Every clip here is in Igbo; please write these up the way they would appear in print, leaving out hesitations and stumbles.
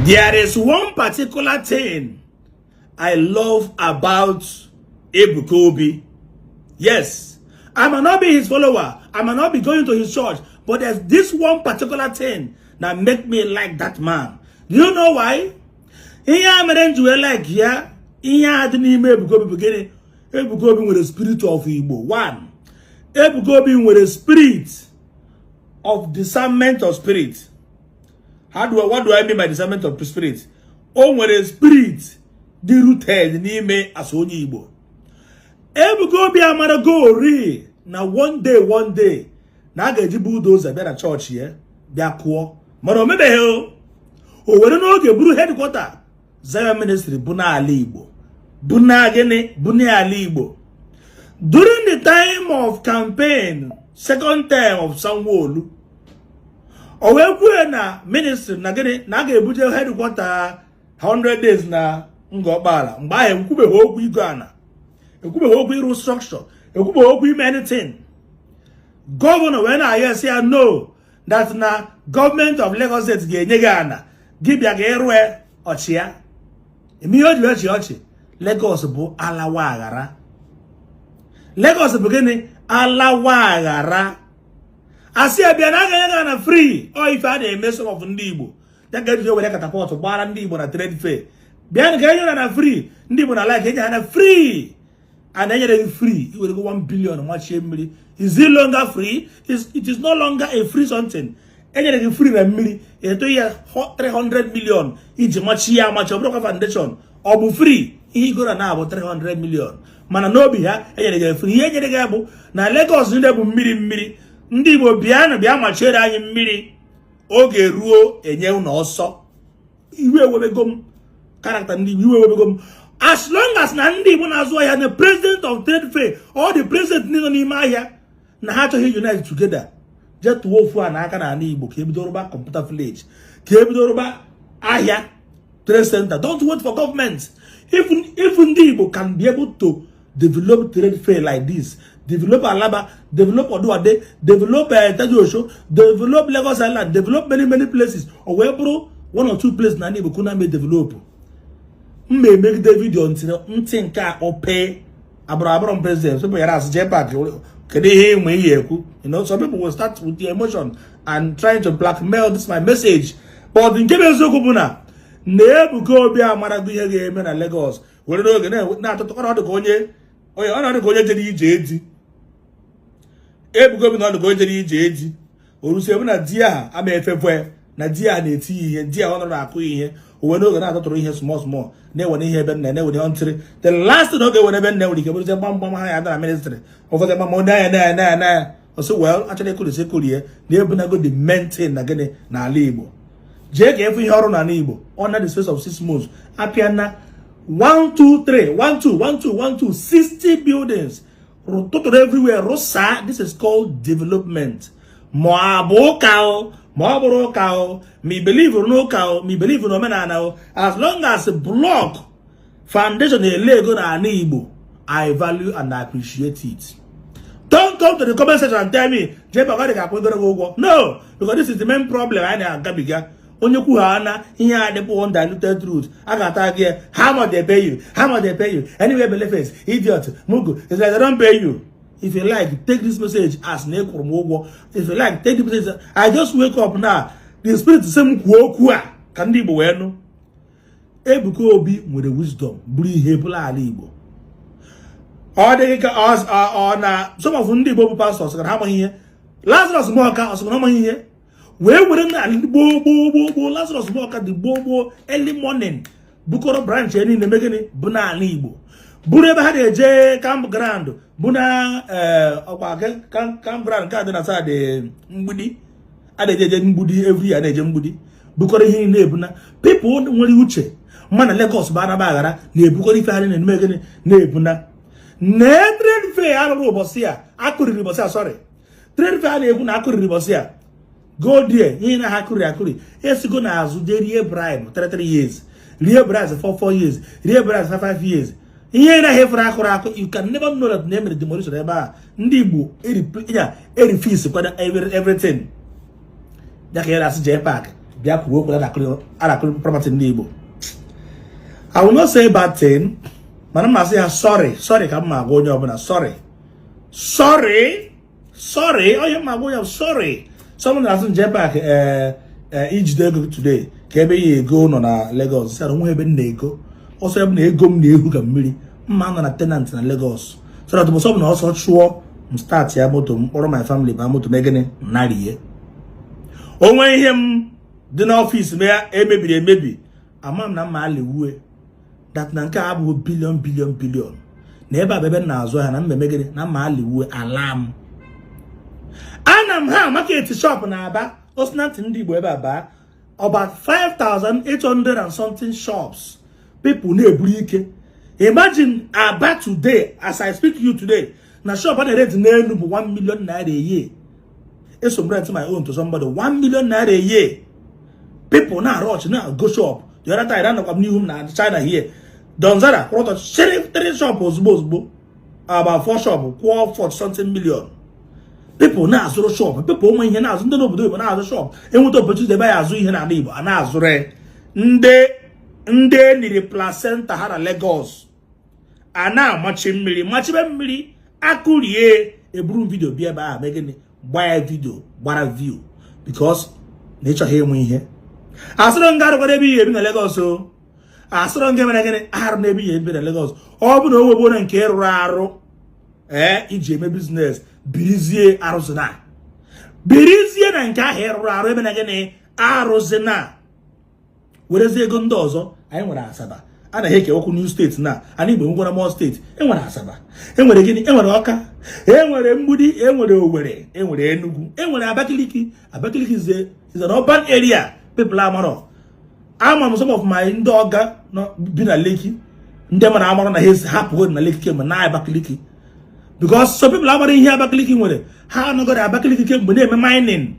There is one particular thing I love about Ebuka Obi. Yes, I might not be his follower. I might not be going to his church, but there's this one particular thing that make me like that man. Do you know why? Ihe a mere m ji wee like ya, ihe a dị n'ime Ebuka Obi bụ gịnị? Ebuka Obi nwere spirit of Igbo. One, Ebuka Obi nwere spirit of discernment of spirit. What do I mean by discernment of spirit? O nwere spirit dị rooted n'ime as onye Igbo. Ebuka Obi amarago ori na one day, one day, na a ga-eji bulldozer bịa na chọọchị ya bịa kụọ, mana o mebeghị. O were n'oge buru headquarter Zion Ministry bụ n'ala Igbo, bụ na gịnị, bụ n'ala Igbo. During the time of campaign, second term of Sanwo-Olu, o wee kwuo na ministry na gịnị, na a ga-ebuje headquarter 100 days na Ngọkpala. Mgbe ahụ ekwubeghị okwu igo ana, ekwubeghị okwu ịrụ structure, ekwubeghị okwu ime anything. Governor wee na-ayọ esi ya no, that na gọọmenti of Lagos State ga-enye gị ana, gị bịa ga ịrụ ọchị ya eme ihe o ji wee chị ọchị. Lagos bụ alawa aghara. Lagos bụ gịnị? Alawa aghara. Asị ya bịa na a ga-enye gị na free. Ọ ife a na-eme some of ndị Igbo ya ga eji were catapult gbara ndị Igbo na trade fair, bịa ka enye na free. Ndị Igbo na like enye ha na free. A na-enyere gị free, iwere go 1 billion nwachie mmiri. Is it longer free? It is no longer a free something. Enyere gị free na mmiri, eto ya 300 million iji machie ya amachi. Ọ bụrụkwa foundation, ọ bụ free. Ihe igoro na abụ 300 million, mana n'obi ha enyere gị free. Ihe enyere gị bụ na Lagos niile bụ mmiri mmiri. Ndị Igbo, bịanụ, bịa machiere anyị mmiri. Oge ruo, enye unu ọsọ. Iwe ewebego m, character ndị Igbo, iwe ewebego m. As long as na ndị Igbo na-azụ ahịa, na president of trade fair or the president ndị nọ n'ime ahịa na ha achọghị unite together, jee tụọ ofu a n'aka n'ala Igbo ka ebido rụba computer village, ka ebido rụba ahịa trade center. Don't wait for government. If ndị Igbo can be able to develop trade fair like this, develop Alaba, develop Oduade, develop Tejuosho, develop Lagos Island, develop many many places, o wee bụrụ one or two places na ndị Igbo kuna mee develop. Mma emegide video ntị ntị nke a kpọpee abụrụ abụrụ m president. People yara asị, "Jpac, kedu ihe ịnwe ihe ekwu?" Some people will start with the emotion and trying to blackmail this my message, but nke bụ eziokwu bụ na na Ebuka Obi amarago ihe ga-eme na Lagos, were n'oge na-atụtụ ọnọdụ ka onye onye ọnọdụ ka onye jere ije edi. Ebuka Obi na ọnọdụ ka onye jere ije edi, orusi ebe na di ahụ ama efekwe, na di ya na-eti ya ihe, di ya ọ nọrọ akụ ya ihe. O wee n'oge na-atụtụrụ ihe small small, na-ewere ihe ebe nna, na-ewere ihe ntịrị. The last thing ọ ga-ewere ebe nna nwere ike bụrụzie gbamgbam ha ya na ministry ụfọdụ gbamgbam na ya na ya na ya na ya ọsị. Well, achọrọ ekurisi ekurie na ebunago the main thing na gịnị n'ala Igbo. Jee ka efu ihe ọrụ n'ala Igbo under the space of 6 months, apịa na 1 2 3 1 2 1 2 1 2 60 buildings tụtụrụ everywhere, rụsaa. This is called development. Ma ọ bụ ụka o, ma ọ bụrụ ụka o, ma i believe n'ụka o, ma i believe n'omenala o, as long as block foundation ele ego n'ala Igbo, I value and appreciate it. Don't come to the comment section and tell me, "Jebe ọ ga-akwụ gị ụgwọ." No, because this is the main problem anyị na-agabiga. Onye kwu ha na ihe a dịbụ undiluted truth, a ga-ata gị. "How much they pay you? How much they pay you?" Anyway, believers, idiot, mugu. It's like they don't pay you. If you like, take this message as na ekwuru m ụgwọ. If you like, take this message. I just wake up now, the spirit sị m kwuo okwu a ka ndị Igbo wee nụ. Ebuka Obi nwere wisdom bụrụ ihe bụla ala Igbo. Ọ dịghị ka ọ na some of ndị Igbo bụ pastors ka ha amaghị ihe. Lazarus Muoka ọ sị na ọ amaghị ihe wee were na gboo gboo gboo gboo. Lazarus Muoka dị gboo gboo, early morning, bukọrọ branch ya niile mee gịnị, bụ n'ala Igbo, bụrụ ebe ha na-eje campground, bụ na ọkwa campground nke a dị na side Mgbidi a na-eje eje Mgbidi every year, na-eje Mgbidi, bukọrọ ihe niile ebuna. People nwere uche mma na Lagos bụ anaba aghara, na-ebukọrọ ife ha niile na-eme gịnị, na-ebuna na trade fair arụrụ ụbọchị a akụriri ụbọchị a. Sorry, trade fair a na-ekwu na akụriri ụbọchị a. Go there, ihe na ha akụriri akụri, esigo n'azụ jee rie bribe 33 years, rie bribe for 4 years, rie bribe for 5 years. Ihe na efere akụrụ akụ, you can never know that na emere demolition ebe a. Ndị Igbo ya erifis kwada everything ya ka ya na-asị Jpac. Bịa kwuo okwu a na-akụrụ property ndị Igbo. I will not say bad thing, mana m asị ha sorry, sorry ka m ma agwa onye ọbụla sorry. Sorry, sorry, onye m agwa onye sorry. Someone na-asị nje back ijide ego today ka ebe ya ego nọ na Lagos. Sị onwe ebe m na-ego. Ọsọ ebe na ego m na-ehu ka mmiri. Mma nọ na tenant na Lagos. So that ọsọ bụ na ọsọ chụọ m start ya moto m kpọrọ my family ba moto mee gịnị narie. Onwe ihe m dị n'ọfịs m ya emebiri emebi, ama m na mma aliwue that na nke a abụghị billion billion billion na ebe a bụ ebe m na-azụ ahịa na mmemme gịnị na mma aliwue ala m. Ana m ha market shop na Aba osinantị ndị Igbo ebe a baa about 5,800 and something shops, people na-eburu ike. Imagine Aba today, as I speak to you today, na shop a na-rent n'elu bụ 1 million naira a year. Eso m rent my own to somebody 1 million naira a year. People na rush na go shop. The other time, anọkwa m n'ihu m na China here, Donzara kwụrụ ọtọ shiri three shop ozugbo ozugbo, about four shop, kwụọ 40 something million. People na-azụrụ shop, people ụmụ ihe na-azụ, ndị n'obodo Igbo na-azụ shop, enweta opportunity ebe ya azụ ihe n'ala Igbo a na-azụrụ ya. Ndị eniri placenta ha na Lagos a na-amachi mmiri, machibe mmiri akụrie. Eburu m video bịa ebe ahụ mee gịnị? Gbaa ya video, gbara view, because na ịchọghị ịmụ ihe. Asịrọ nga arụkwara ebe ihe ebi na Lagos o. Asịrọ nga mere gịnị arụ n'ebe ihe ebi na Lagos. Ọ bụ na o nwegbuo nke rụrụ arụ ee iji eme business, birizie, arụzina, birizie na nke ahụ ịrụrụ arụ ebe na gịnị arụzina, werezie ego ndị ọzọ. Anyị nwere Asaba, anaghị ekewakwu new state na ana Igbo nwekwara more state. Enwere Asaba, enwere gịnị, enwere Ọka, enwere Mgbidi, enwere Owerri, enwere Enugu, enwere Abakaliki. Abakaliki is an urban area people amarọ. Ama m some of my ndị ọga nọ bi na Lekki, ndị mara amara na ha esi hapụgo na Lekki kemgbe na Abakaliki, because some people amara ihe Abakaliki nwere. Ha anọgoro Abakaliki kemgbe na-eme mining,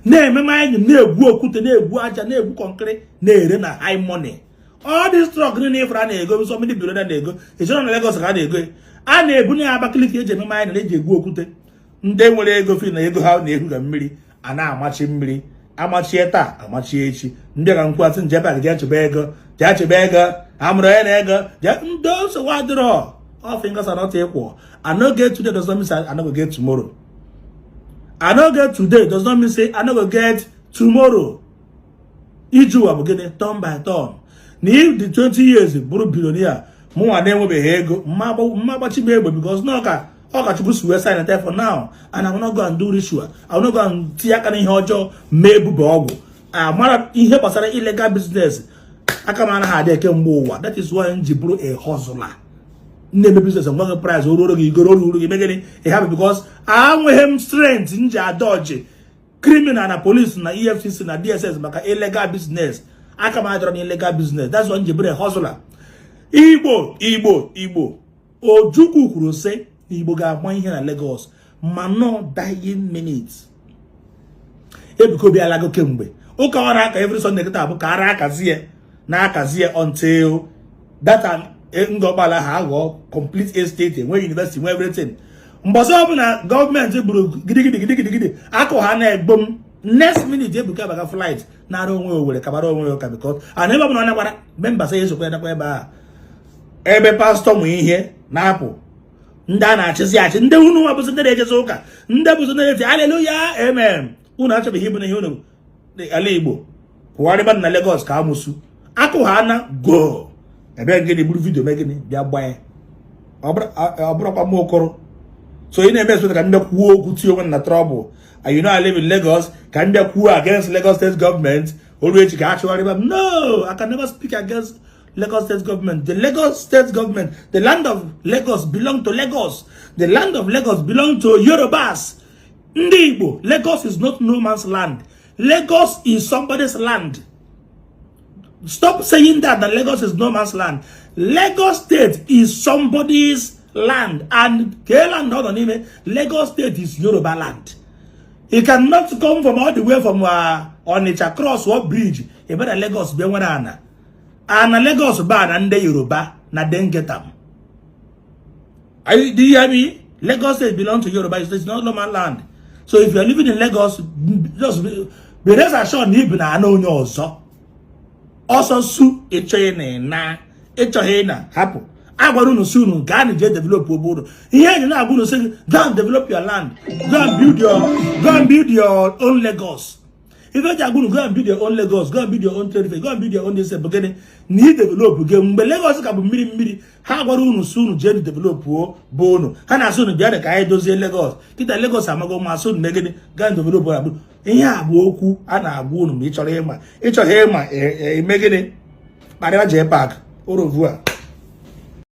na-eme mining, na-egwu okwute, na-egwu aja, na-egwu concrete, na-ere na high money. All this truck niile ifere a na-ego, so many billionaire na-ego echọrọ na Lagos ka a na-ego, a na-ebunye ya Abakaliki eji eme mining, eji egwu okwute. Ndị nwere ego fi na ego ha na-ehu ka mmiri, a na-amachi mmiri, amachie taa, amachie echi. Ndị ga nkwasị nje ebe a jee chụba ego, jee chụba ego, amụrụ onye na ego jee ndị nsogbu adịrọ. All fingers are not equal. I no get today does not mean say I no go get tomorrow. I no get today does not mean say I no go get tomorrow. Ije ụwa bụ gịnị? Turn by turn. Na if the 20 years bụrụ billionaire, mụnwa na-enwebeghị ego, mma gbachi m egbe, because na ọka ọka Chukwu si wee sign it for now, and I will not go and do ritual. I will not go and tinye aka n'ihe ọjọọ, mee ebube ọgwụ amara ihe gbasara illegal business. Aka m anaghị adị eke mgbe ụwa. That is why m ji bụrụ a hustler na-eme business. Ngwa gị price o ruoro gị, igoro uru gị, megịnị ị hapụ, because enweghị m strength m ji adọji criminal na police na EFCC na DSS maka illegal business. Aka m adọrọ na illegal business. That's why m ji bụrụ a hustler. Igbo, Igbo, Igbo, Ojukwu kwuru sị na Igbo ga-agba ihe na Lagos ma nọ dying minutes. Ebuka Obi alago kemgbe ụka ọ na-aka every Sunday kịta bụ ka ara akazie na-akazie until that Ngọkpala ha aghọọ complete estate, enwe university, nwe everything. Mbọsị ọbụla gọọmenti gburu gidigidi gidigidi gidi akụ ha na-egbo m, next minute Ebuka baga flight nara onwe Owere kabara onwe ya ụka, because and ebe ọbụla ọ nakwara members ya esokwa ya nakwa ebe a ebe pastọ nwe ihe na-apụ. Ndị a na-achịzi achị, ndị unu nwa bụzi ndị na-ejezi ụka, ndị bụzi ndị na-eti haleluya amen, unu achọbeghị ịbụ na ihe unu ala Igbo pụgharịba na Lagos ka amụsụ akụ ha na go ebe gịnị buru video mee gịnị bịa gbanye. Ọ bụrụkwa m okoro so ị na-eme expect ka m bịa kwuo okwu tie onwe na trouble, and you know I live in Lagos, ka m bịa kwuo against Lagos State government oru echi ka a chụgharịba m. No, I can never speak against Lagos State government. The Lagos State government, the land of Lagos belong to Lagos. The land of Lagos belong to Yorubas, ndị Igbo. Lagos is not no man's land. Lagos is somebody's land. Stop saying that Lagos is no man's land. Lagos State is somebody's land, and ke land ọ nọ n'ime. Lagos State is Yoruba land. You cannot come from all the way from Onitsha, cross or bridge ebe na Lagos bịa nwere ana ana Lagos ba na ndị Yoruba na dem get am. Do you hear me? Lagos State belong to Yoruba. It's not no man land. So if you are living in Lagos, just Be rest assured na ibi na ana onye ọzọ. Ọsọ su ịchọghị na ịna ịchọghị na hapụ. A gwara unu si unu gaa na jee develop obodo unu. Ihe eji na-agwa unu sị gị, go and develop your land, go and build your own Lagos. Ife eji agwa unu go and build your own Lagos, go and build your own trade fair, go and build your own this, bụ gịnị? Na i develop gị mgbe Lagos ka bụ mmiri mmiri. Ha gwara unu si unu jee develop bụ unu. Ha na-asị unu bịa ka anyị dozie Lagos. Kịta Lagos amago mma, asị unu na gịnị? Gaa develop ya. Ihe a bụ okwu a na-agwa unu ma ị chọrọ ịma. Ịchọghị ịma, eme gịnị? Kparịa JPAC orovua.